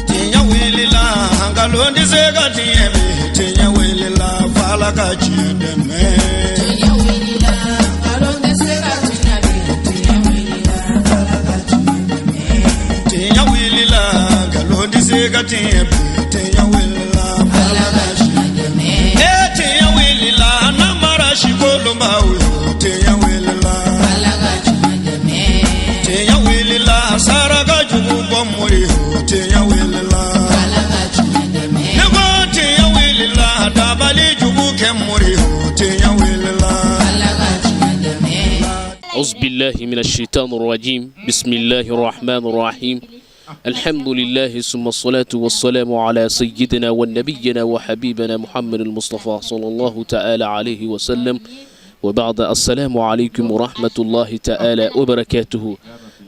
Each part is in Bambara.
Tiɲɛ wulila, nkalon tɛ se ka tiɲɛ bi. Tiɲɛ wulila, f'Ala ka tiɲɛ dɛmɛ. Tiɲɛ wulila, nkalon tɛ se ka tiɲɛ bi. Tiɲɛ wulila, Ala ka tiɲɛ dɛmɛ. Tiɲɛ wulila, nkalon tɛ se ka tiɲɛ bi. Tiɲɛ wulila, Ala ka tiɲɛ dɛmɛ. E tiɲɛ wulila, namara sikolonbaw yo. Tiɲɛ wulila, Ala ka tiɲɛ dɛmɛ. Tiɲɛ wulila, saraka jugu bɔ mori yo. Tiɲɛ wulila, Ala ka tiɲɛ dɛmɛ. Ne ko tiɲɛ wulila, dabali jugu kɛ mori yo. Tiɲɛ wulila. Ala ka tiɲɛ dɛmɛ. أعوذ بالله من الشيطان الرجيم، بسم الله الرحمن الرحيم، الحمد لله ثم الصلاة والسلام على سيدنا ونبينا وحبيبنا محمد المصطفى صلى الله تعالى عليه وسلم، وبعد، السلام عليكم ورحمة الله تعالى وبركاته.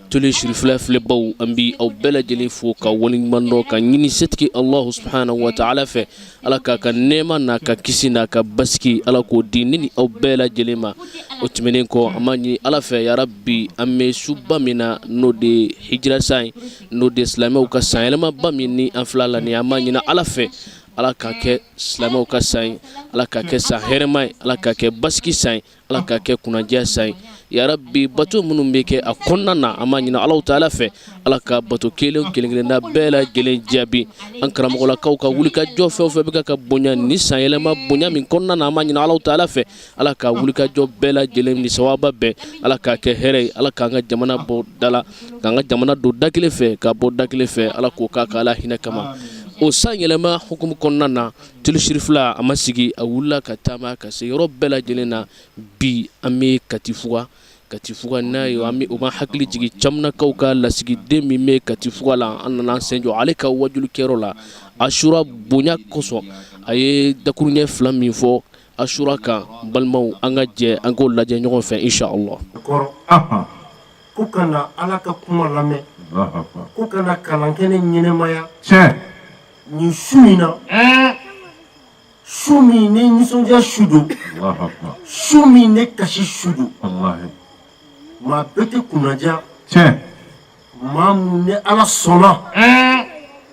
Tele Cherifla filɛbaw, an bi aw bɛɛ lajɛlen fo ka waleɲuman dɔn ka ɲini setigi Allahu subhanahu wa ta'ala fɛ, Ala k'a ka nɛɛma n'a ka kisi n'a ka basigi, Ala k'o di ne ni aw bɛɛ lajɛlen ma. O tɛmɛnen kɔ, an b'a ɲini Ala fɛ, yarabi, an bɛ suba min na, n'o de ye hijira san ye, n'o de ye silamɛw ka sanyɛlɛmaba min ni an fila la nin, an b'a ɲini Ala fɛ, Ala k'a kɛ silamɛw ka san ye, Ala k'a kɛ san hɛrɛma ye, Ala k'a kɛ basigi san ye, Ala k'a kɛ kunnadiya san ye, yarabi. Bato minnu bɛ kɛ a kɔnɔna na, an b'a ɲini Ala taala fɛ, Ala ka bato kelen kelen kelenna bɛɛ lajɛlen jaabi. An karamɔgɔlakaw ka wulikajɔ fɛn o fɛn bɛ ka bonya ni sanyɛlɛma bonya min kɔnɔna na, an b'a ɲini Ala taala fɛ, Ala ka wulikajɔ bɛɛ lajɛlen ni sawaba bɛn, Ala k'a kɛ hɛrɛ ye, Ala k'an ka jamana bɔ da la, k'an ka jamana don da kelen fɛ ka bɔ da kelen fɛ, Ala k'o k'a ka Ala hinɛ kama. O san yɛlɛma hukumu kɔnɔna na, Tele Cherifla a ma sigi, a wulila ka taama ka se yɔrɔ bɛɛ lajɛlen na. Bi an bɛ Katifuga. Katifuga n'a ye, an bɛ o ma hakili jigin Camunakaw ka lasigiden min bɛ Katifuga la. An nana an sen jɔ ale ka wajulikɛyɔrɔ la Asura bonya kosɔn. A ye dakuruɲɛ fila min fɔ Asura kan, balimaw, an ka jɛ an k'o lajɛ ɲɔgɔn fɛ, inshallah. Kɔrɔ ko ka na Ala ka kuma lamɛn, ko ka na kalankɛnɛ ɲɛnɛmaya nin su in na, su min ni nisɔndiya su don, su min ne kasi su don. Maa bɛɛ tɛ kunnadiya, maa mun ni Ala sɔnna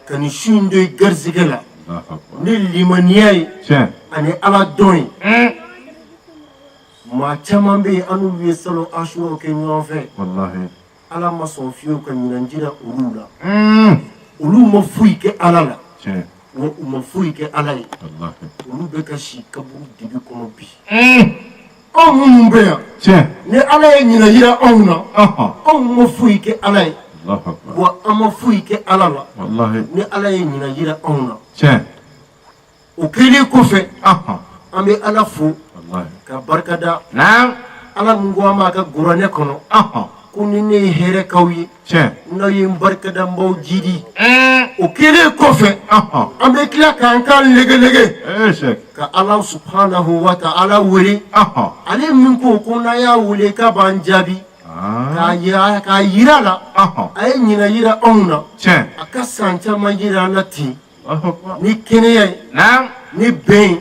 ka nin su in don i garisɛgɛ la ni limaniya ye ani Ala dɔn ye. Maa caman bɛ yen, an n'olu ye salon Asuraw kɛ ɲɔgɔn fɛ, Ala ma sɔn fiyewu ka ɲinan jira olu la. Olu ma foyi kɛ Ala la, wa u ma foyi kɛ Ala ye. Olu bɛ ka si kaburu dibi kɔnɔ bi. Anw minnu bɛ yan ni Ala ye ɲinan jira anw na, anw ma foyi kɛ Ala ye, wa an ma foyi kɛ Ala la. Ni Ala ye ɲinan jira anw na, o kɛlen kɔfɛ, an bɛ Ala fo ka barikada. Ala min ko an b'a ka kuranɛ kɔnɔ ko ni ne ye hɛrɛ k'aw ye, n'aw ye n barikada, n b'aw jidi. O kɛlen kɔfɛ, an bɛ tila k'an kan legelege ka Ala subhanahu wa ta'ala wele, ale min ko ko n'an y'a wele k'a b'an jaabi, k'a yira la a ye ɲinan yira anw na, a ka san caman yira an na ten ni kɛnɛya ye, ni bɛn ye,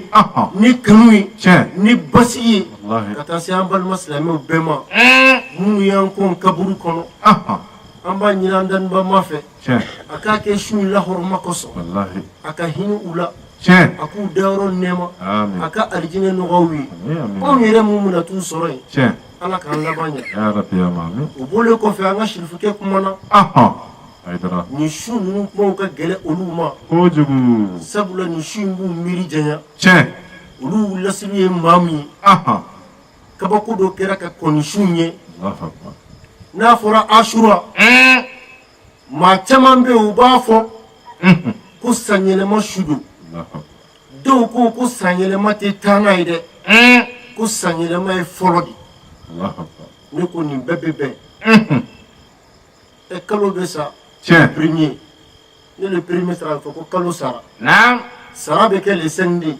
ni kanu ye, ni basigi ye, ka taa se an balima silamɛw bɛɛ ma minnu y'an kɔn kaburu kɔnɔ. An b'a ɲini an danibama fɛ, a k'a kɛ su in lahɔrɔma kosɔn, a ka hinɛ u la, a k'u dayɔrɔ nɛɛma, a ka alijinɛ nɔgɔw ye. Anw yɛrɛ mun bɛna t'u sɔrɔ yen, Ala k'an laban ɲɛ. O bɔlen kɔfɛ, an ka sirifukɛ kumana. Nin su ninnu kumaw ka gɛlɛn olu ma, sabula nin su in b'u miiri janya. Olu lasili ye maa min ye, kabako dɔ kɛra ka kɔn nin su in ye. N'a fɔra Asura, maa caman bɛ yen, u b'a fɔ ko sanyɛlɛma su don. Dɔw ko ko sanyɛlɛma tɛ taa n'a ye dɛ, ko sanyɛlɛma ye fɔlɔ de. Ne ko nin bɛɛ bɛ bɛn. Ɛ, kalo bɛ sa premier, ne le premier sara, a bɛ fɔ ko kalo sara. Sara bɛ kɛ le 5 de.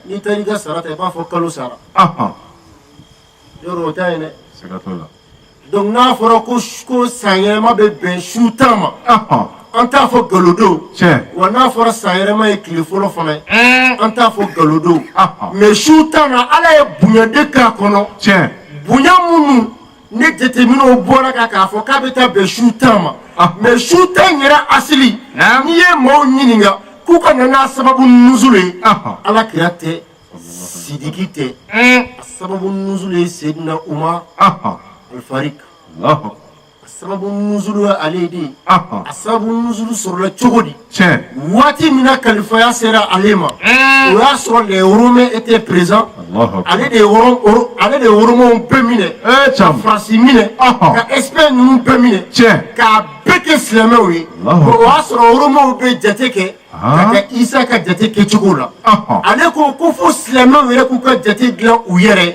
N'i taara i ka sara ta, i b'a fɔ kalo sara. Yɔrɔ o t'a ye dɛ. Donc n'a fɔra ko sanyɛlɛma bɛ bɛn su 10 ma, an t'a fɔ nkalon wa. N'a fɔra sanyɛlɛma ye tile fɔlɔ fana ye, an t'a fɔ nkalon. Mais su 10 na, Ala ye bonya de k'a kɔnɔ, bonya minnu Ne jateminɛw bɔra kan k'a fɔ k'a bɛ taa bɛn su 10 ma. Mais su 10 yɛrɛ asili, n'i ye maaw ɲininka k'u ka na n'a sababu nuzulu ye, Ala kira tɛ, Sidiki tɛ, a sababu nuzulu ye Seydina Umar Alfarik. A sababu nuzulu ye ale de ye. A sababu nuzulu sɔrɔla cogo di? Waati min na kalifaya sera ale ma, o y'a sɔrɔ les Romains étaient présents. Ale de ye Romains bɛɛ minɛ, ka Faransi minɛ, ka Espagne ninnu bɛɛ minɛ, k'a bɛɛ kɛ silamɛw ye. O y'a sɔrɔ Romains bɛ jate kɛ ka kɛ Isa ka jate kɛcogo la. Ale ko ko fo silamɛw yɛrɛ k'u ka jate dilan u yɛrɛ.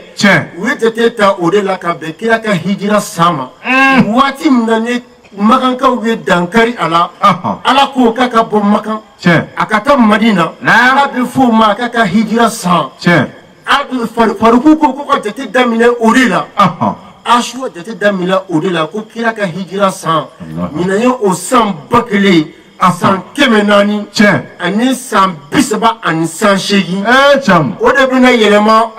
U ye jate ta o de la ka bɛn kira ka hijira san ma. Waati min na ni makankaw ye dankari a la, Ala ko k'a ka bɔ Makan, a ka taa Madina. Ala bɛ f'o ma k'a ka hijira san. Faruku ko ka jate daminɛ o de la. Asuwa jate daminɛ o de la ko kira ka hijira san. Ɲinan ye o san 1000, san 400 ani san 30 ani san 8. O de bɛna yɛlɛma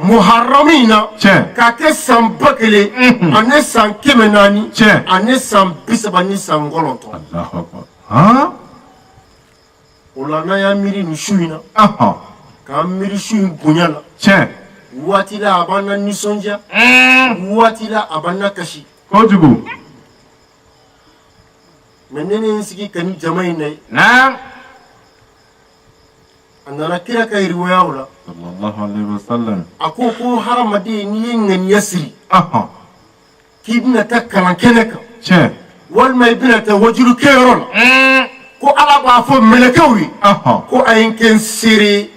muharami in na k'a kɛ san 1000 ani san 400 ani san 30 ni san 9. O la n'an y'an miiri nin su in na, k'an miiri su in bonya la, waati la a b'an na nisɔndiya, waati la a b'an na kasi. Kojugu. Mais ne ye n sigi ka ni jama in na ye. A nana kira ka riwayaw la. Sallallahu alaihi wasallam. A ko ko hadamaden, n'i ye ŋaniya siri k'i bɛna taa kalan kɛnɛ kan, walima i bɛna taa wajulu kɛyɔrɔ la, ko Ala b'a fɔ mɛlɛkɛw ye ko a ye n kɛ n seere.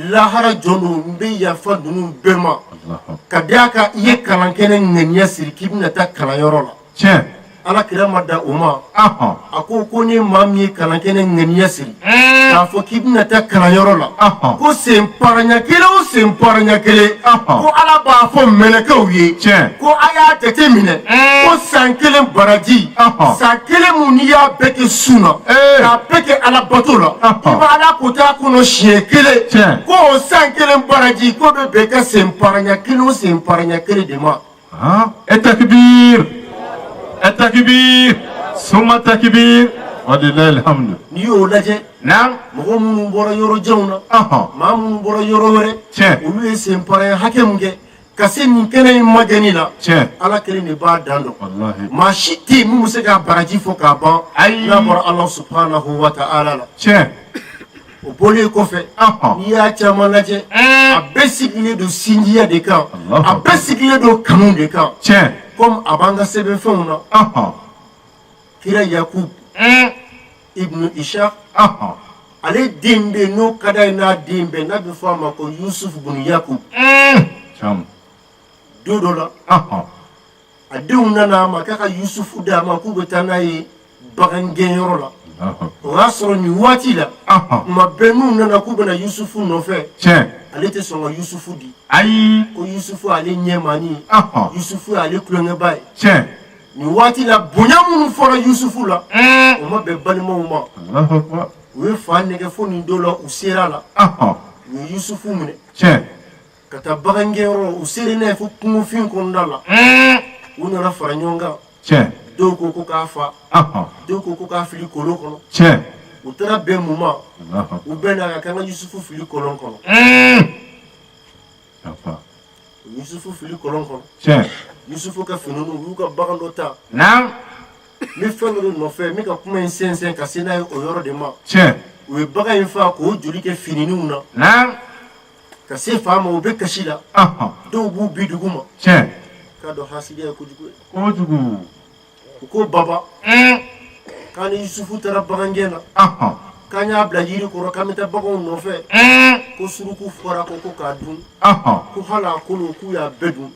Lahara jɔn don, n bɛ yafa ninnu bɛɛ ma ka d'a kan i ye kalan kɛnɛ ŋaniya siri k'i bɛna taa kalanyɔrɔ la. Ala kira ma da o ma. A ko ko ni maa min ye kalan kɛnɛ ŋaniya siri k'a fɔ k'i bɛna taa kalanyɔrɔ la, ko sen paraɲɛ kelen o sen paraɲɛ kelen, ko Ala b'a fɔ mɛlɛkɛw ye ko a y'a jate minɛ ko san kelen baraji, san kelen mun n'i y'a bɛɛ kɛ sun na, k'a bɛɛ kɛ Ala bato la, i bɛ Ala ko t'a kɔnɔ siɲɛ kelen, ko o san kelen baraji k'o bɛ bɛn i ka sen paraɲɛ kelen o sen paraɲɛ kelen de ma. Takbir, takbir, summa takbir, walilahi alhamdu. N'i y'o lajɛ, mɔgɔ minnu bɔra yɔrɔ janw na, maa minnu bɔra yɔrɔ wɛrɛ, olu ye sen paraya hakɛ min kɛ ka se nin kɛnɛ in magɛnni la, Ala kelen de b'a dan dɔn. Maa si tɛ yen min bɛ se k'a baraji fɔ k'a ban n'a bɔra Ala subhanahu wa ta'ala la. O bɔlen kɔfɛ, n'i y'a caman lajɛ, a bɛɛ sigilen don sinjiya de kan, a bɛɛ sigilen don kanu de kan. Comme a b'an ka sɛbɛnfɛnw na, kira Yakub ibnu Ishaq, ale den bɛ yen n'o ka d'a ye n'a den bɛɛ, n'a bɛ fɔ a ma ko Yusuf bunu Yakub. Don dɔ la, a denw nana a ma k'a ka Yusufu d'a ma k'u bɛ taa n'a ye bagangɛnyɔrɔ la. O y'a sɔrɔ nin waati la, tuma bɛɛ n'u nana k'u bɛna Yusufu nɔfɛ, ale tɛ sɔn ka Yusufu di. Ayi. Ko Yusufu ale ɲɛmaani ye, Yusufu ale tulonkɛba ye. Nin waati la, bonya minnu fɔra Yusufu la, o ma bɛn balimaw ma. U ye fa nɛgɛ fo nin don la u sera la. U ye Yusufu minɛ ka taa bagangɛnyɔrɔ, u sera n'a ye fo kungofin kɔnɔna la. U nana fara ɲɔgɔn kan. Dɔw ko ko k'a fa, dɔw ko ko k'a fili kolon kɔnɔ. U taara bɛn mun ma? U bɛnna ka kan ka Yusufu fili kolon kɔnɔ. Yusufu fili kolon kɔnɔ. Yusufu ka fini, u y'u ka bagan dɔ ta. N bɛ fɛn dɔ de nɔfɛ, n bɛ ka kuma in sɛnsɛn ka se n'a ye o yɔrɔ de ma. U ye bagan in fa k'o joli kɛ fininiw na ka se fa ma, u bɛ kasi la. Dɔw b'u bi dugu ma. K'a dɔn hasidiya ye kojugu ye. Kojugu. U ko baba, k'an ni Yusufu taara bagangɛn na, k'an y'a bila yiri kɔrɔ k'an bɛ taa baganw nɔfɛ, ko suruku fɔra ko k'a dun, ko hali a kolo k'u y'a bɛɛ dun,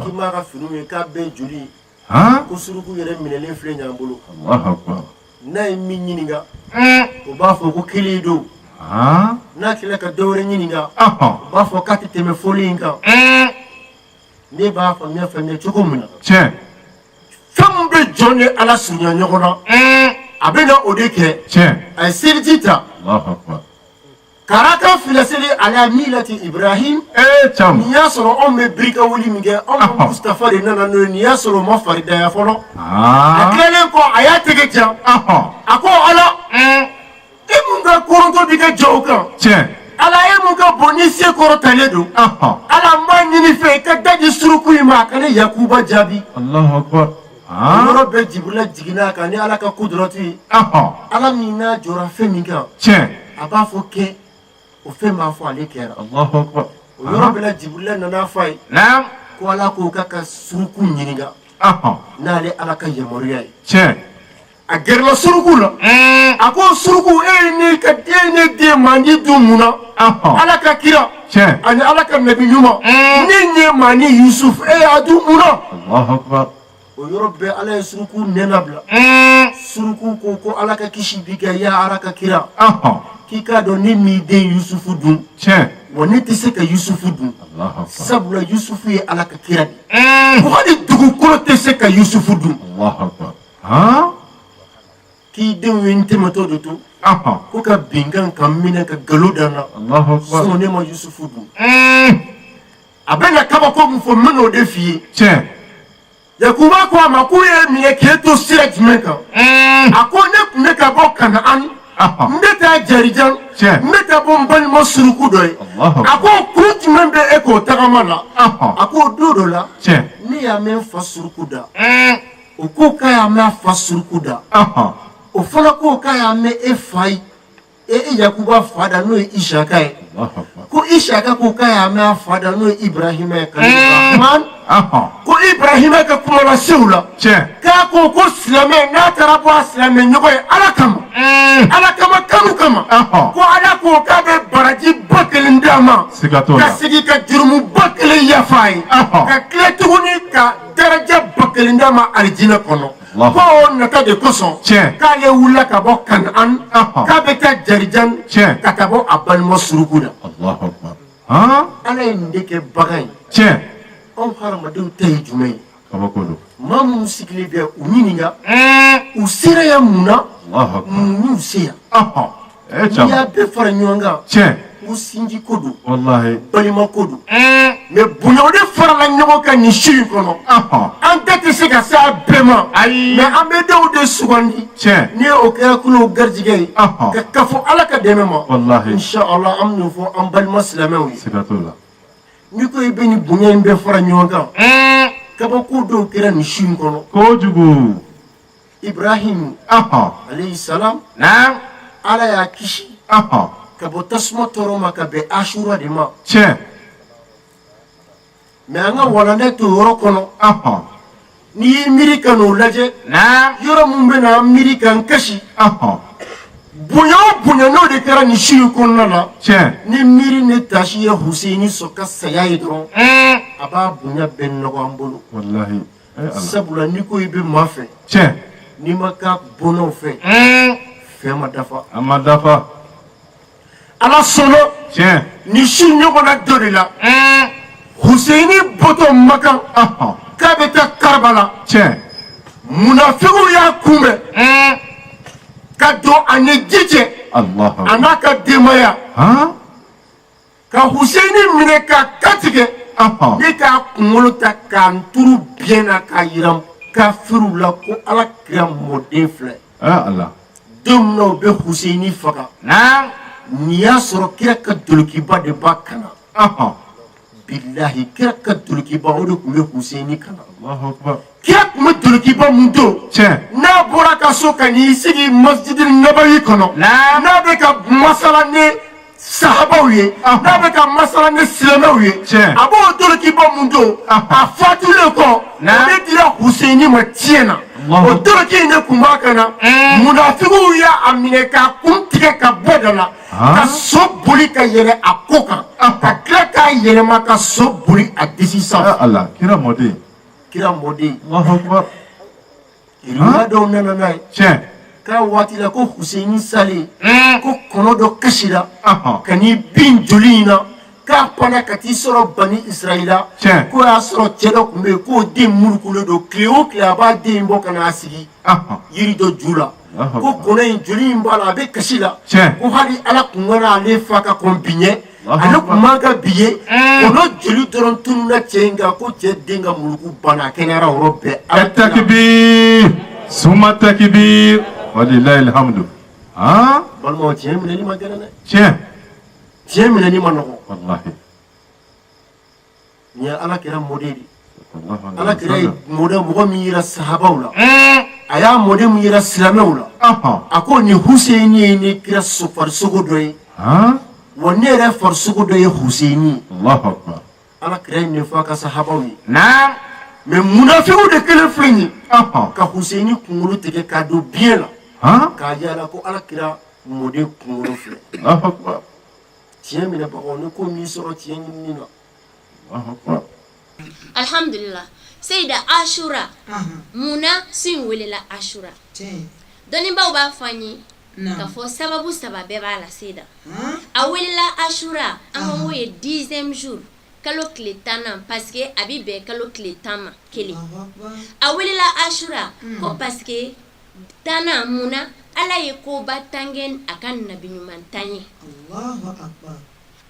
k'i m'a ka finiw ye k'a bɛɛ joli ye, ko suruku yɛrɛ minɛlen filɛ ɲ'an bolo. N'a ye min ɲininka, o b'a fɔ ko kelen don. N'a tilala ka dɔ wɛrɛ ɲininka, o b'a fɔ k'a tɛ tɛmɛ fɔli in kan. Ne b'a faamuya cogo min na, fɛn min bɛ jɔn ni Ala surunya ɲɔgɔn na, a bɛ na o de kɛ. A ye seliji ta Karaka filaseli ala milati Ibrahim. Ee cam. Nin y'a sɔrɔ anw bɛ birika wuli min kɛ, anw ka Mustafa de nana n'o ye. Nin y'a sɔrɔ o ma faridaya fɔlɔ. A tilalen kɔ, a y'a tɛgɛ jan, a ko: Ala, e mun ka kɔrɔntɔ b'i ka jɔnw kan, Ala, e mun ka bon ni se kɔrɔtalen don, Ala, n b'a ɲini fɛ i ka daji suruku in ma, a ka ne Yakuba jaabi. Allahu akbar. O yɔrɔ bɛɛ, Jibirila jiginna a kan ni Ala ka kuduratu ye. Ala min n'a jɔra fɛn min kan, a b'a fɔ kɛ, o fɛn b'a fɔ ale kɛra. Allahu akbar. O yɔrɔ bɛɛ la, Jibirila nana fɔ a ye ko Ala ko k'a ka suruku ɲininka n'ale Ala ka yamaruya ye. A gɛrɛla suruku la, a ko: suruku, e ye ne ka den, ne den mandi dun mun na? Ala ka kira ani Ala ka nabi ɲuman, ne ɲɛ mani Yusuf, e y'a dun mun na? Allahu akbar. O yɔrɔ bɛɛ, Ala ye suruku nɛn labila. Suruku ko ko Ala ka kisi bi kɛ ya Ala ka kira, k'i k'a dɔn ne m'i den Yusufu dun, wa ne tɛ se ka Yusufu dun, Allahu akbar. Sabula Yusufu ye Ala ka kira de ye, ko hali dugukolo tɛ se ka Yusufu dun. Allahu akbar. K'i denw ye n tɛmɛtɔ de to ko ka binkan ka n minɛ ka galo da n na. Allahu akbar. Sinon ne ma Yusufu dun. A bɛ na kabako min fɔ, n bɛ n'o de f'i ye. Yakuba ko a ma k'u ye minɛ k'e to sira jumɛn kan? A ko: ne tun bɛ ka bɔ Kanaan, n bɛ taa Jarijan, n bɛ taa bɔ n balima suruku dɔ ye. Allahu A ko: kun jumɛn bɛ e k'o tagama la? A ko: don dɔ la, ne y'a mɛn n fa suruku da, o ko k'a y'a mɛn a fa suruku da, o fana ko k'a y'a mɛn e fa ye, e Yakuba fa da, n'o ye Isaka ye, Allahu akbar. ko Isaka ko k'a y'a mɛn a fa da, n'o ye Ibrahima ye, Khalilurahman, ko Ibrahima ka kumalasew la, k'a ko ko silamɛ n'a taara bɔ a silamɛ ɲɔgɔn ye Ala kama, Ala kama kanu kama, ko Ala ko k'a bɛ baraji 1000 d'a ma, Siga t'o la. ka segin ka jurumu 1000 yafa a ye, ka tila tuguni ka daraja 1000 d'a ma alijinɛ kɔnɔ. Allahu. Ko o nata de kosɔn k'ale wulila ka bɔ Kanaan, k'a bɛ taa Jarijan, ka taa bɔ a balima suruku la. Allahu akbar. Ala ye nin de kɛ bagan ye. Anw hadamadenw ta ye jumɛn ye? Kabako don. Maa minnu sigilen bɛ, u ɲininka u sera yan mun na, Allahu akbar. mun y'u se yan? E N'i y'a cam. bɛɛ fara ɲɔgɔn kan, ko sinji ko don, Wallahi. balima ko don, mais bonya o de farala ɲɔgɔn kan nin su in kɔnɔ. An ta tɛ se ka se a bɛɛ ma. Ayi. Mais an bɛ dɔw de sugandi. Ni o kɛra kulo garijɛgɛ ye, ka kafo Ala ka dɛmɛ ma. Wallahi. Inshallah, an bɛn'o fɔ an balima silamɛw ye. Siga t'o la. N'i ko i bɛ nin bonya in bɛɛ fara ɲɔgɔn kan, kabako dɔw kɛra nin su in kɔnɔ. Kojugu. Ibrahim alayhi salam, Ala y'a kisi ka bɔ tasuma tɔɔrɔ ma ka bɛn Asura de ma. Mais an ka walanda to yɔrɔ kɔnɔ, n'i y'i miiri ka n'o lajɛ, yɔrɔ min bɛ na an miiri ka n kasi, bonya o bonya n'o de kɛra nin su in kɔnɔna la, ni miiri ne tasi ye Huseyini sɔn ka saya ye dɔrɔn, a b'a bonya bɛɛ nɔgɔ an bolo. Wallahi. Eh Ala. Sabula n'i ko i bɛ maa fɛ, n'i ma k'a bɔnnaw fɛ, fɛn ma dafa. A ma dafa. Ala sɔnna, nin su ɲɔgɔnna dɔ de la, Huseyini bɔtɔ Makan k'a bɛ taa Karabala, munafigiw y'a kunbɛn ka don a ni ji cɛ, Allahu a akbar. n'a ka denbaya, ka Huseyini minɛ k'a kantigɛ ni k'a kunkolo ta k'a turu biɲɛ na k'a yira kafiriw la ko Ala kira mɔden filɛ. Eh Ala. Don min na u bɛ Huseyini faga, nin y'a sɔrɔ kira ka dolokiba de b'a kan na. Bilahi, kira ka dolokiba, o de tun bɛ Huseyini kan na. Allahu akbar. Kira tun bɛ dolokiba mun don, n'a bɔra ka so ka n'i sigi masjidi nabawi kɔnɔ, n'a bɛ ka masala ni sahabaw ye, n'a bɛ ka masala ni silamɛw ye, a b'o dolokiba mun don, a fatulen kɔ, o de dira Huseyini ma tiɲɛ na. O doloki in de tun b'a kan na. Munafigiw y'a minɛ k'a kun tigɛ ka bɔ da la, ka so boli ka yɛlɛ a ko kan, ka tila k'a yɛlɛma ka so boli a disi sanfɛ. Eh Ala, kira mɔden. Kira mɔden. Allahu akbar. Riwaya dɔw nana n'a ye k'a waati la ko Huseyini salen, ko kɔnɔ dɔ kasira ka n'i bin joli in na, k'a panna ka t'i sɔrɔ Bani Israila. K'o y'a sɔrɔ cɛ dɔ tun bɛ yen k'o den murukulen don, tile o tile a b'a den bɔ ka n'a sigi yiri dɔ ju la. Ko kɔnɔ in joli in b'a la, a bɛ kasi la, ko hali Ala kun kana ale fa ka kɔn bi ɲɛ, ale kun man ka bi ye. Kɔnɔ joli dɔrɔn tununna cɛ in kan, ko cɛ den ka muluku banna, a kɛnɛyara o yɔrɔ bɛɛ. Takbir summa takbir walilahi alhamdu. Ah, balimaw, tiɲɛ minɛli ma gɛlɛn dɛ. Tiɲɛ minɛli ma nɔgɔn. Wallahi. Nin ye Ala kira mɔden de ye. Ala kira ye mɔden mɔgɔ min yira sahabaw la, a y'a mɔden min yira silamɛw la, a ko nin Huseyini ye ne kira farisogo dɔ ye, wa ne yɛrɛ farisogo dɔ ye Huseyini ye. Allahu akbar. Ala kira ye nin fɔ a ka sahabaw ye. Mais munafigiw de kelen filɛ nin ye ka Huseyini kunkolo tigɛ k'a don biɲɛ la, k'a yala ko Ala kira mɔden kunkolo filɛ. Allahu akbar. Tiɲɛ minɛbagaw, ni ko min sɔrɔ tiɲɛ ɲinini na. Allahu akbar. Alhamdulillah. Seyida, Ashura, munna su in welela Ashura? Dɔnnibaw b'a fɔ an ye ka fɔ sababu saba bɛɛ b'a la. Seyida, a welela Ashura, an ko k'o ye 10e jour, kalo tile 10nan, parce que a bɛ bɛn kalo tile 10 ma kelen. A welela Ashura ko parce que 10nan, munna Ala ye koba tan kɛ a ka nabi ɲuman tan ye.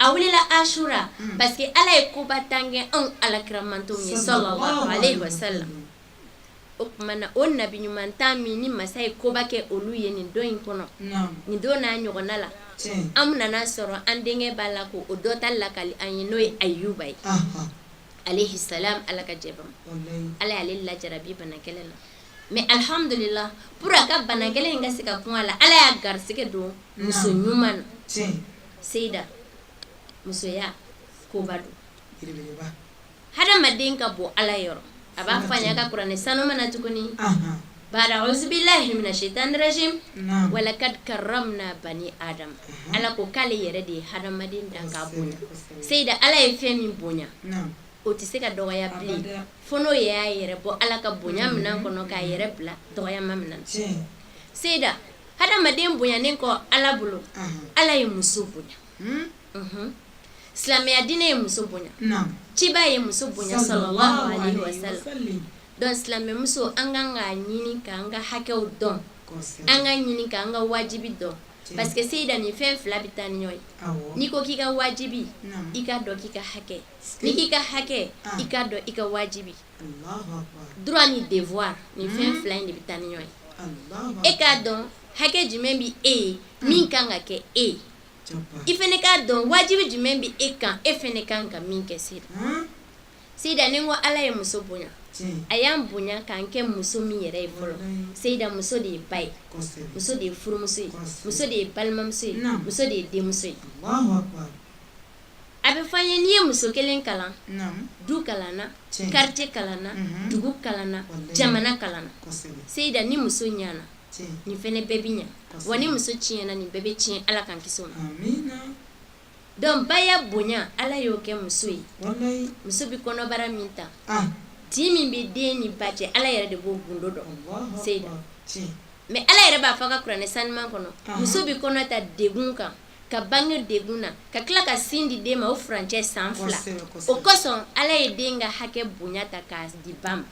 A welela Ashura parce que Ala ye koba tan kɛ anw alakira mantonw ye, sallallahu alaihi wasallam. O tuma na, o nabi ɲuman tan min ni masa ye koba kɛ olu ye nin don in kɔnɔ, nin don n'a ɲɔgɔnna la, an nana sɔrɔ an denkɛ b'a la ko o dɔ ta lakali an ye, n'o ye Ayuba ye alayhi salam, Ala ka jɛba ma. Ala y'ale lajarabi bana gɛlɛn na, mais alhamdulillah, pour a ka bana gɛlɛn in ka se ka kun a la, Ala y'a garisɛgɛ don muso ɲuman na. Seyida, musoya koba don. Hadamaden ka bɔ Ala yɔrɔ, a b'a fɔ an ye a ka kuranɛ sanu mana tuguni, bada auzubillahi mina shaitani rajim, walakad karramna bani adam. Ala ko k'ale yɛrɛ de ye hadamaden dan k'a bonya. Seyida, Ala ye fɛn min bonya, o tɛ se ka dɔgɔya bilen, fo n'o y'a yɛrɛ bɔ Ala ka bonya minɛn kɔnɔ k'a yɛrɛ bila dɔgɔyama minɛn. Seyida, hadamaden bonyanen kɔ Ala bolo, Ala ye muso bonya. Silamɛya diinɛ ye muso bonya, ciba ye muso bonya, sallallahu alaihi wasallam. Donc silamɛmuso, an kan k'a ɲini k'an ka hakɛw dɔn, an ka ɲini k'an ka wajibi dɔn, parce que Seyida, nin fɛn fila bɛ taa ni ɲɔgɔn ye. N'i ko k'i ka wajibi, i k'a dɔn k'i ka hakɛ. N'i k'i ka hakɛ, i k'a dɔn i ka wajibi. Droit ni devoir, nin fɛn fila in de bɛ taa ni ɲɔgɔn ye. E k'a dɔn hakɛ jumɛn bɛ e ye min kan ka kɛ e ye, i fana k'a dɔn wajibi jumɛn bɛ e kan, e fana kan ka min kɛ. Seyida, Seyida, ni n ko Ala ye muso bonya, a y'an bonya k'an kɛ muso min yɛrɛ ye fɔlɔ, Seyida, muso de ye ba ye, muso de ye furumuso ye, muso de ye balimamuso ye, muso de ye denmuso ye. A bɛ fɔ an ye, n'i ye muso kelen kalan, du kalanna, quartier kalanna, dugu kalanna, jamana kalanna. Seyida, ni muso ɲana, nin fana bɛɛ bɛ ɲa, wa ni muso tiɲɛna, nin bɛɛ bɛ tiɲɛ. Ala k'an kisi o ma. Donc baya bonya, Ala y'o kɛ muso ye. Muso bɛ kɔnɔbara min ta, tin min bɛ den ni ba cɛ, Ala yɛrɛ de b'o gundo dɔn, Seyida. Mais Ala yɛrɛ b'a fɔ a ka kuranɛ sanuman kɔnɔ, muso bɛ kɔnɔ ta degun kan, ka bange degun na, ka tila ka sin di den ma o furancɛ san 2. O kosɔn Ala ye den ka hakɛ bonya ta k'a di ba ma.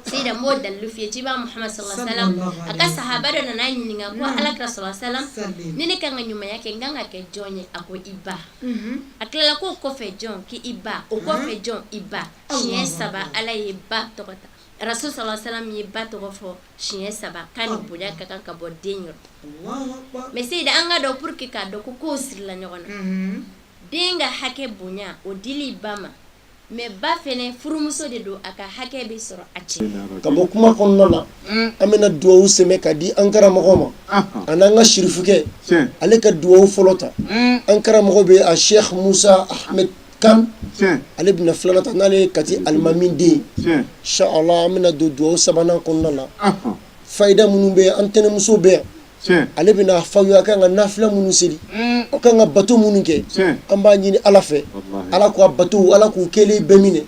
Seyida, n b'o dalilu f'i ye. Ciba Muhamad sallallahu alaihi wasallam, a ka sahaba dɔ nana ɲininka ko Ala kira sallallahu alaihi wasallam, ni ne kan ka ɲumanya kɛ, n kan ka kɛ jɔn ye? A ko i ba. A tilala k'o kɔfɛ jɔn? K'i ba. O kɔfɛ jɔn? I ba. Siɲɛ saba Ala ye ba tɔgɔ ta. Rasul sallallahu alaihi wasallam ye ba tɔgɔ fɔ siɲɛ saba k'a ni bonya ka kan ka bɔ den yɔrɔ. Mais Seyida, an ka dɔn, pour que k'a dɔn ko kow sirila ɲɔgɔn na, den ka hakɛ bonya o dili ba ma, mais ba fɛnɛ furumuso de don, a ka hakɛ bɛ sɔrɔ a cɛ. Ka bɔ kuma kɔnɔna la, an bɛna duwawu sɛmɛ ka di an karamɔgɔ ma, a n'an ka sirifukɛ. Ale ka duwawu fɔlɔ ta, an karamɔgɔ bɛ a Sheikh Musa Ahmed Kan, ale bɛna filanan ta, n'ale ye Kati alimami den ye. Inshallah, an bɛna don duwawu sabanan kɔnɔna la. Fayida minnu bɛ an tɛnɛmuso bɛ yan, ale bɛna fɔ aw ye a kan ka nafila minnu seli, aw kan ka bato minnu kɛ. An b'a ɲini Ala fɛ, Ala k'a bato, Ala k'u kelen bɛɛ minɛ,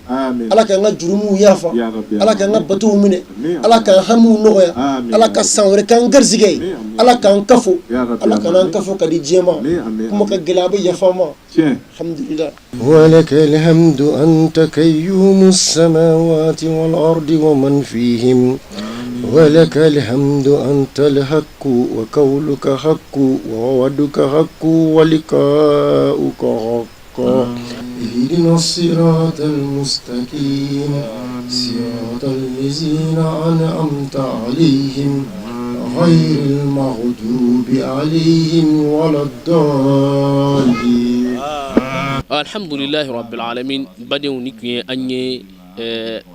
Ala k'an ka jurumuw yafa, Ala k'an ka batow minɛ, Ala k'an hamiw nɔgɔya, Ala ka san wɛrɛ k'an garisɛgɛ ye, Ala k'an kafo, Ala kana an kafo ka di diɲɛ ma. Kuma ka gɛlɛn, a bɛ yafa an ma. Alhamdulillah. ولك الحمد أنت قيوم السماوات والأرض ومن فيهم. ولك الحمد أنت الحق وقولك حق ووعدك حق ولقاؤك حق اهدنا الصراط المستقيم صراط الذين أنعمت عليهم غير المغضوب عليهم ولا الضالين. Alhamdulilahi rabbil alamin. Badenw, nin tun ye an ye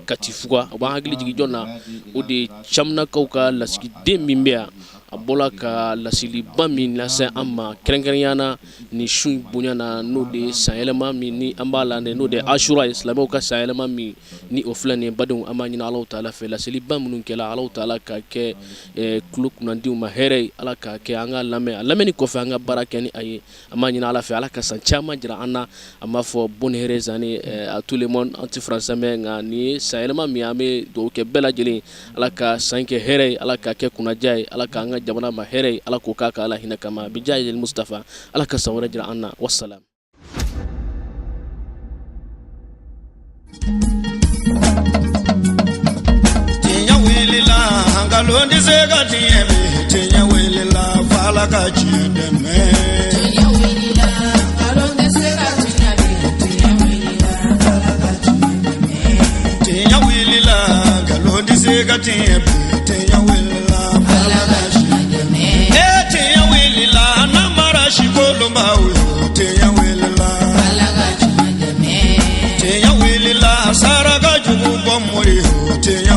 Katifuga. O b'an hakili jigin jɔn na? O de ye Camunakaw ka lasigiden min bɛ yan. A bɔra ka laseliba min lase an ma, kɛrɛnkɛrɛnya na nin su in bonya na, n'o de ye sanyɛlɛma min ni an b'a la, n'o de ye Asura ye, silamɛw ka sanyɛlɛma min ni o filɛ nin ye. Badenw, an b'a ɲini Alahu taala fɛ, laseliba minnu kɛla, Alahu taala ka kɛ tulo kunnandiw ma hɛrɛ ye. Ala k'a kɛ an ka lamɛn, a lamɛnni kɔfɛ an ka baara kɛ ni a ye. An b'a ɲini Ala fɛ, Ala ka san caman jira an na. An b'a fɔ bonne heureuse année à tout le monde. An tɛ français mɛn, nka nin ye sanyɛlɛma min ye, an bɛ dugawu kɛ bɛɛ lajɛlen. Ala ka san kɛ hɛrɛ ye, Ala ka kɛ kunnaja ye, Ala k'an ka jamana ma hɛrɛ ye, Ala k'o k'a ka Ala hinɛ kama bijahi Mustafa. Ala ka san wɛrɛ jira an na. Wasalam. Tiɲɛ wulila, nkalon tɛ se ka tiɲɛ bi. Tiɲɛ wulila, f'Ala ka tiɲɛ dɛmɛ. Tiɲɛ wulila, nkalon tɛ se ka tiɲɛ bi. Tiɲɛ wulila, Ala ka tiɲɛ dɛmɛ. Tiɲɛ wulila, nkalon tɛ se ka tiɲɛ bi. Tiɲɛ wulila, Ala ka tiɲɛ dɛmɛ. E tiɲɛ wulila, namara si kolonbaw yo. Tiɲɛ wulila, Ala ka tiɲɛ dɛmɛ. Tiɲɛ wulila, saraka jugu bɔ mori yo. Tiɲɛ